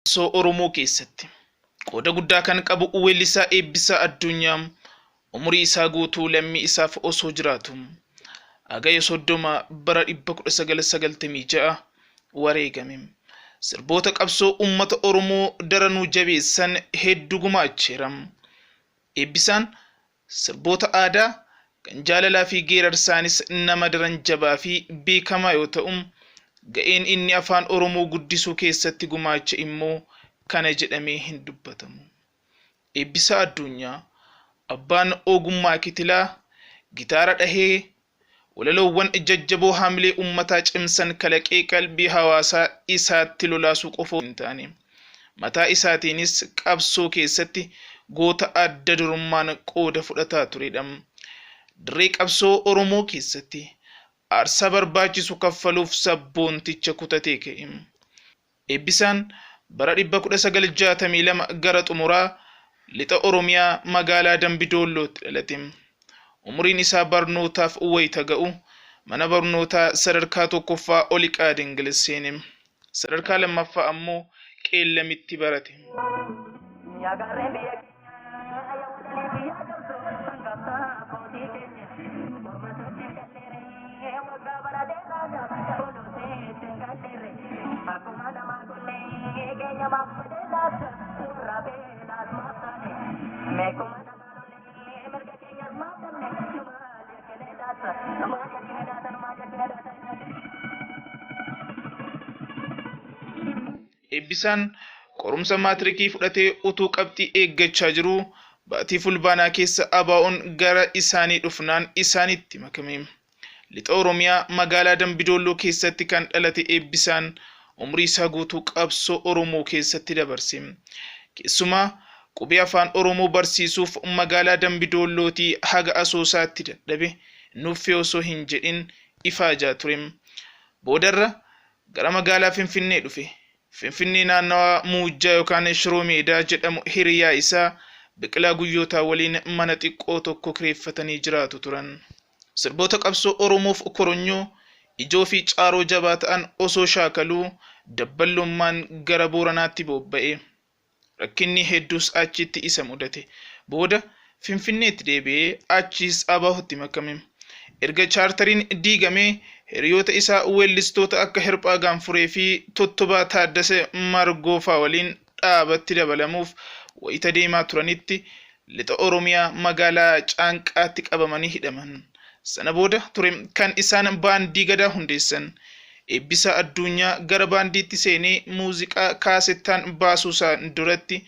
Qabsoo Oromoo keessatti qooda guddaa kan qabu weellisaa Eebbisaa Addunyaa umurii isaa guutuu lammii isaaf osoo jiraatu Hagayya 30 bara 1996 wareegame. Sirboota qabsoo uummata Oromoo daranuu jabeessan hedduu gumaacheera. Eebbisaan Sirboota aadaa, kan jaalalaa fi geerarsaanis nama daran jabaa fi beekamaa yoo ta'u, ga'een inni Afaan Oromoo guddisuu keessatti gumaache immoo kana jedhamee hin dubbatamu. Eebbisaa Addunyaa, abbaan ogummaa kitilaa, gitaara dhahee, walaloowwan jajjaboo haamilee ummataa cimsan kalaqee qalbii hawaasaa isaatti lolaasuu qofa hin taane, mataa isaatiinis qabsoo keessatti goota adda durummaan qooda fudhataa turedha. Dirree qabsoo Oromoo keessatti aarsaa barbaachisu kaffaluuf sabboonticha kutatee ka'e. Eebbisaan bara 1962 gara xumuraa Lixa Oromiyaa magaalaa Dambi Doollootti dhalate. Umuriin isaa barnootaaf wayita ga'u mana barnootaa sadarkaa tokkoffaa Oliqaa Dingil seene. Sadarkaa lammaffaa ammoo Qeellamitti barate. Yaa gaarreen biyya keenyaa, yaa wadalee biyyaa cabsoo, hangafa abbootii keenya. Morma sochiin qalleeree, waggaa bara dheeraadhaaf boloosee ittiin qalleerre. Akkuma namaa tollee, keenya maaf badee laata, warra beelaas maaf taane. Meequma namaa lollee, mirga keenyas maaf dhabne, nu maal yakkinee laata, nu maal yakkinee laata, nu maal yakkinee laata. Eebbisaan qorumsa maatirikii fudhatee utuu qabxii eeggachaa jiruu baatii Fulbaanaa keessa ABOn gara isaanii dhufnaan isaanitti makame. Lixa Oromiyaa magaalaa Dambidoolloo keessatti kan dhalate Eebbisaan umrii isaa guutuu qabsoo Oromoo keessatti dabarse. Keessumaa qubee Afaan Oromoo barsiisuuf magaalaa Dambidoollootii haga Asoosaatti dadhabe nuffee osoo hin jedhin ifaajaa ture. Boodarra gara magaalaa Finfinnee dhufe. Finfinnee naannawaa Muujjaa yookaan Shiroo Meedaa jedhamu hiriyaa isaa Biqilaa Guyyootaa waliin mana xiqqoo tokko kireeffatanii jiraatu turan. Sirboota qabsoo Oromoof koronyoo, ijoo fi caaroo jabaa ta'an osoo shaakaluu dabballummaan gara Booranaatti boobba'e. Rakkinni hedduus achitti isa mudate. Booda Finfinneetti deebi'ee achiis ABOtti makame. Erga chaartariin diigamee hiriyoota isaa weellistoota akka Hirphaa Gaanfuree fi Tottobaa Taaddasee Margoofaa waliin dhaabatti dabalamuuf wayita deemaa turanitti Lixa Oromiyaa magaalaa Caanqaatti qabamanii hidhaman. Sana booda ture kan isaan baandii Gadaa hundeessan. Eebbisaa Adduunyaa gara baandiitti seenee muuziqaa kaasettaan baasuusaan duratti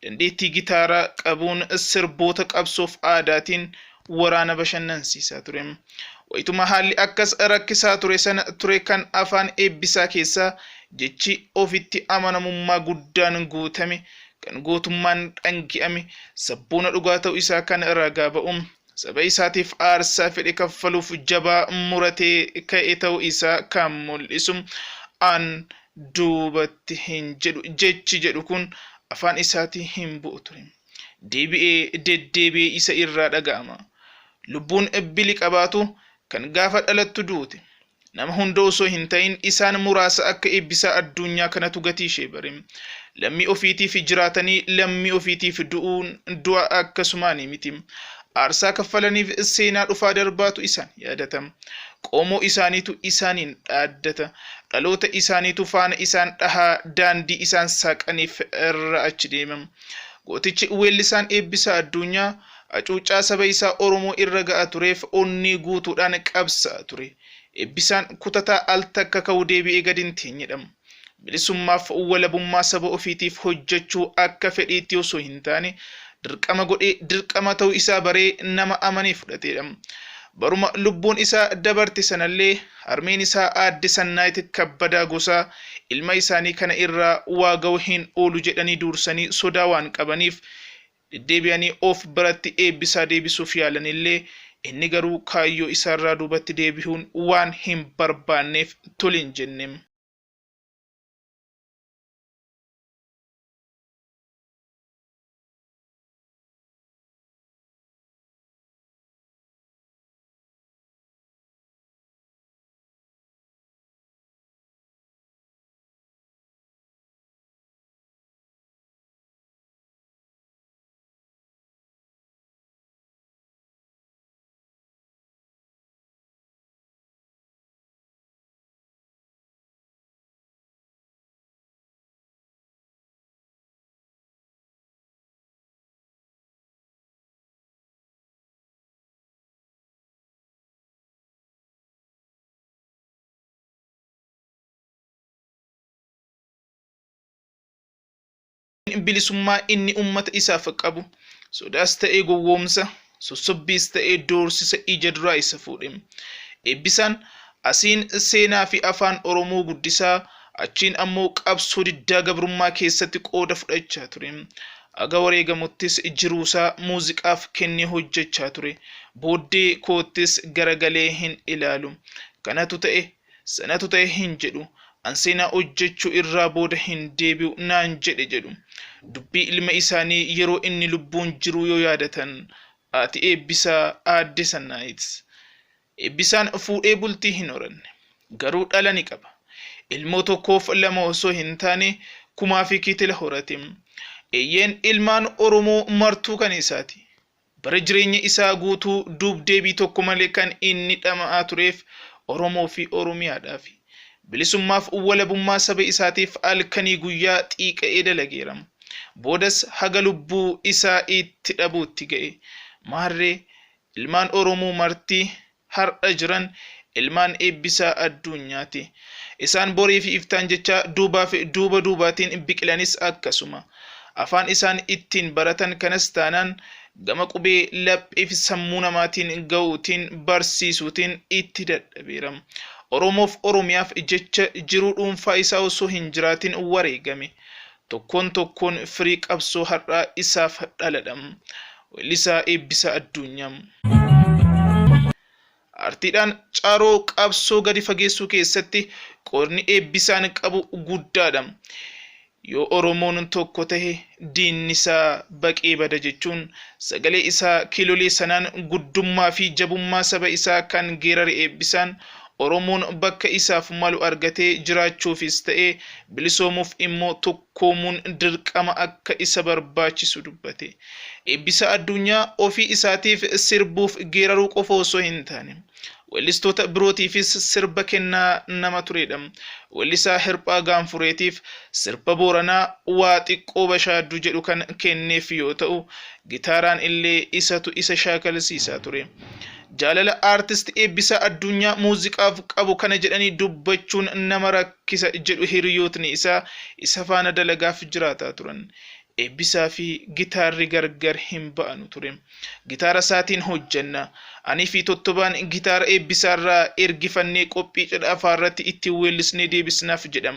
dandeettii gitaaraa qabuun sirboota qabsoof aadaatiin waraana bashannansiisaa ture. Wayituma haalli akkas rakkisaa ture sana ture kan afaan Eebbisaa keessaa jechi ofitti amanamummaa guddaan guutame, kan gootummaan dhangi'ame, sabboona dhugaa ta'uu isaa kan ragaa ba'u. Saba isaatiif aarsaa fedhe kaffaluuf jabaa muratee ka'e ta'uu isaa kan mul'isu an duubatti hin jedhu jechi jedhu kun afaan isaatii hin bu'u ture. Deebi'ee deddeebi'ee isa irraa dhaga'ama. Lubbuun bili qabaatu kan gaafa dhalattu duute. Nama hunda osoo hin ta'in isaan muraasa akka Eebbisaa Adduunyaa kanatu gatii ishee bare. Lammii ofiitiif jiraatanii lammii ofiitiif du'uun du'a akkasumaanii miti. Aarsaa kaffalaniif seenaa dhufaa darbaatu isaan yaadata. Qoomoo isaaniitu isaaniin dhaaddata. Dhaloota isaaniitu faana isaan dhahaa daandii isaan saaqaniif irra achi deema. Gootichi weellisaan Eebbisaa Adduunyaa hacuuccaa saba isaa Oromoo irra ga'a tureef onnee guutuudhaan qabsa'a ture. Eebbisaan kutataa al takka ka'u deebi'ee gad hin teenyedha. Bilisummaaf walabummaa saba ofiitiif hojjechuu akka fedhiitti osoo hin taane dirqama godhee dirqama ta'uu isaa baree nama amanee fudhateedha. Baruma lubbuun isaa dabarte sanallee harmeen isaa aadde Sannaayit Kabbadaa Gosaa ilma isaanii kana irraa waa ga'uu hin oolu jedhanii duursanii sodaa waan qabaniif deddeebi'anii of biratti Eebbisaa deebisuuf yaalanillee inni garuu kaayyoo isaarraa duubatti deebihuun waan hin barbaanneef tole hin jenne. Bilisummaa inni ummata isaaf qabu sodaas ta'ee gowwoomsa, sossobbiis ta'ee doorsisa ija duraa isa fuudhe. Eebbisaan asiin seenaa fi afaan Oromoo guddisaa, achiin ammoo qabsoo diddaa gabrummaa keessatti qooda fudhachaa ture. Haga wareegamuttis jiruusaa muuziqaaf kennee hojjechaa ture. Booddee koottis garagalee hin ilaalu. Kanatu ta'e, sanatu ta'e hin jedhu. An seenaa hojjechuu irraa booda hin deebi'u naan jedhe jedhu. Dubbii ilma isaanii yeroo inni lubbuun jiruu yoo yaadatan haati Eebbisaa Aadde Sannaayit. Eebbisaan fuudhee bultii hin horanne. Garuu dhala ni qaba. Ilmoo tokkoof lama osoo hin taane kumaa fi kitila horate. Eeyyeen ilmaan Oromoo martuu kan isaati. Bara jireenya isaa guutuu duub-deebii tokko malee kan inni dhama'aa tureef Oromoo fi Oromiyaadhaafi. Bilisummaaf walabummaa saba isaatiif halkanii guyyaa xiiqa'ee dalageera. Boodas haga lubbuu isaa itti dhabuutti ga'e. Maarree ilmaan Oromoo marti har'a jiran ilmaan Eebbisaa Adduunyaati. Isaan borii fi iftaan jechaa duubaa fi duuba duubaatiin biqilanis akkasuma. Afaan isaan ittiin baratan kanas taanaan gama qubee laphee fi sammuu namaatiin ga'uutiin barsiisuutiin itti dadhabeera. Oromoof Oromiyaaf jecha jiruu dhuunfaa isaa osoo hin jiraatin wareegame. Tokkoon tokkoon firii qabsoo har'aa isaaf dhaladha. Weellisaa Eebbisaa Adduunyaa. Aartiidhaan caaroo qabsoo gadi fageessuu keessatti qoodni Eebbisaan qabu guddaadha. Yoo Oromoon tokko tahe diinnisaa baqee bada jechuun sagalee isaa kiilolee sanaan guddummaa fi jabummaa saba isaa kan geerare Eebbisaan, Oromoon bakka isaaf malu argatee jiraachuufis ta'ee bilisoomuuf immoo tokkoomuun dirqama akka isa barbaachisu dubbate. Eebbisaa Addunyaa ofii isaatiif sirbuuf geeraruu qofa osoo hin taane, weellistoota birootiifis sirba kennaa nama turedha. Weellisaa Hirphaa Gaanfureetiif sirba Booranaa Waa Xiqqoo Bashaadduu jedhu kan kenneef yoo ta'u, gitaaraan illee isatu isa shaakalsiisaa ture. Jaalala Aartist Eebbisaa Addunyaa muuziqaaf qabu kana jedhanii dubbachuun nama rakkisa jedhu hiriyootni isaa isa faana dalagaaf jiraataa turan. Eebbisaa fi gitaarri gargar hin ba'anu ture. Gitaara isaatiin hojjenna. Anii fi Tottobaan gitaara Eebbisaarraa ergifannee qophii cidha afaarratti ittiin weellisnee deebisnaaf jedha.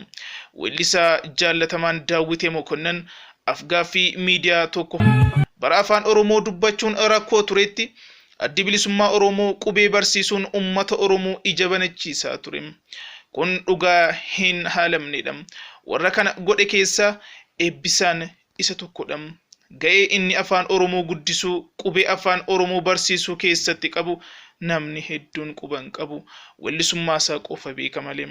Weellisaa jaallatamaan Daawwitee Mokonnan afgaaffii miidiyaa tokko Bara Afaan Oromoo dubbachuun rakkoo turetti Addi Bilisummaa Oromoo qubee barsiisuun ummata Oromoo ija banachiisaa ture. Kun dhugaa hin haalamnedha. Warra kana godhe keessaa Eebbisaan isa tokkodha. Ga'ee inni Afaan Oromoo guddisuu, qubee Afaan Oromoo barsiisuu keessatti qabu namni hedduun quba hin qabu. Weellisummaasaa qofa beeka malee.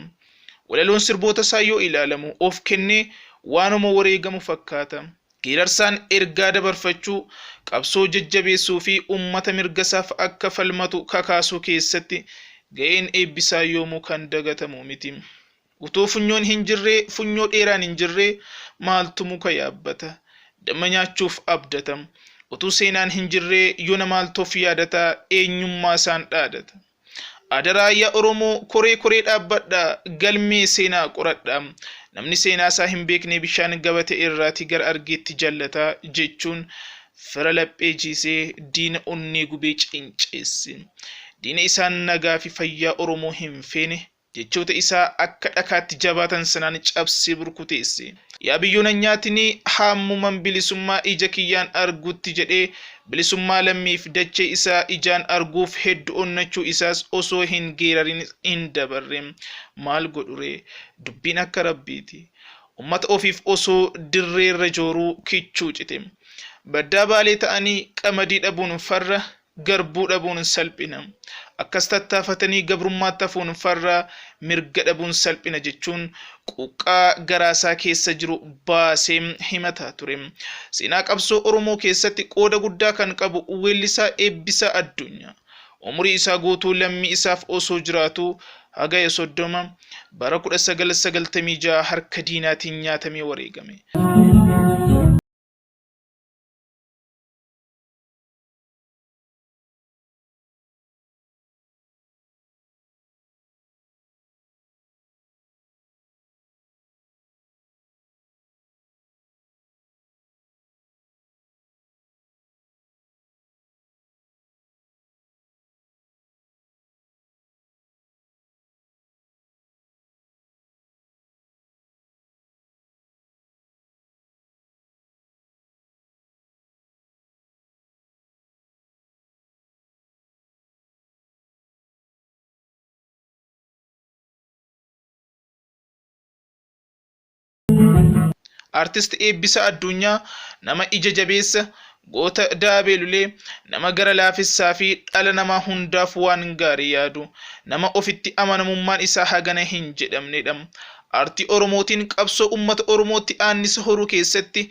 Walaloon sirbootasaa yoo ilaalamu of kennee waanuma wareegamu fakkaata. Geerarsaan ergaa dabarfachuu, qabsoo jajjabeessuu fi ummata mirgasaaf akka falmatu kakaasuu keessatti ga'een Eebbisaa yoomuu kan dagatamu miti. Utuu funyoon hin jirree, funyoo dheeraan hin jirree, maaltu muka yaabbata? Damma nyaachuuf abdata. Utuu seenaan hin jirree, yona maaltu of yaadata, eenyummaasaan dhaadata? Adaraa yaa Oromoo koree koree dhaabbadha galmee seenaa qoradha. Namni seenaa isaa hin beekne bishaan gabate irraati gara argeetti jallata jechuun fira laphee jiisee diina onnee gubee cinceesse. Diina isaan nagaa fi fayyaa Oromoo hin feene Jechoota isaa akka dhakaatti jabaatan sanaan cabsee burkuteesse. Yaa biyyoo nan nyaatinii haammuman bilisummaa ija kiyyaan argutti jedhee bilisummaa lammiif dachee isaa ijaan arguuf heddu onnachuu isaas osoo hin geerarin hin dabarre. Maal godhuree? Dubbiin akka Rabbiiti. Ummata ofiif osoo dirreerra jooruu kichuu cite. Baddaa Baalee ta'anii qamadii dhabuun farra Garbuu dhabuun salphina. Akkas tattaafatanii gabrummaatti hafuun farra, mirga dhabuun salphina jechuun quuqqaa garaasaa keessa jiru baasee himataa ture. Seenaa qabsoo Oromoo keessatti qooda guddaa kan qabu weellisaa Eebbisaa Addunyaa. Umurii isaa guutuu lammii isaaf osoo jiraatuu Hagaya 30, bara 1996 harka diinaatiin nyaatamee wareegame. Artist Eebbisaa Addunyaa nama ija jabeessa, goota daabee lulee, nama gara laafessaa fi dhala namaa hundaaf waan gaarii yaadu, nama ofitti amanamummaan isaa hagana hin jedhamnedha. Aartii Oromootiin qabsoo ummata Oromootti aannisa horuu keessatti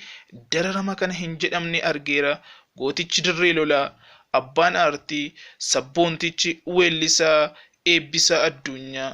dararama kana hin jedhamne argeera. Gootichi dirree lolaa, abbaan aartii, sabboontichi weellisaa Eebbisaa Addunyaa.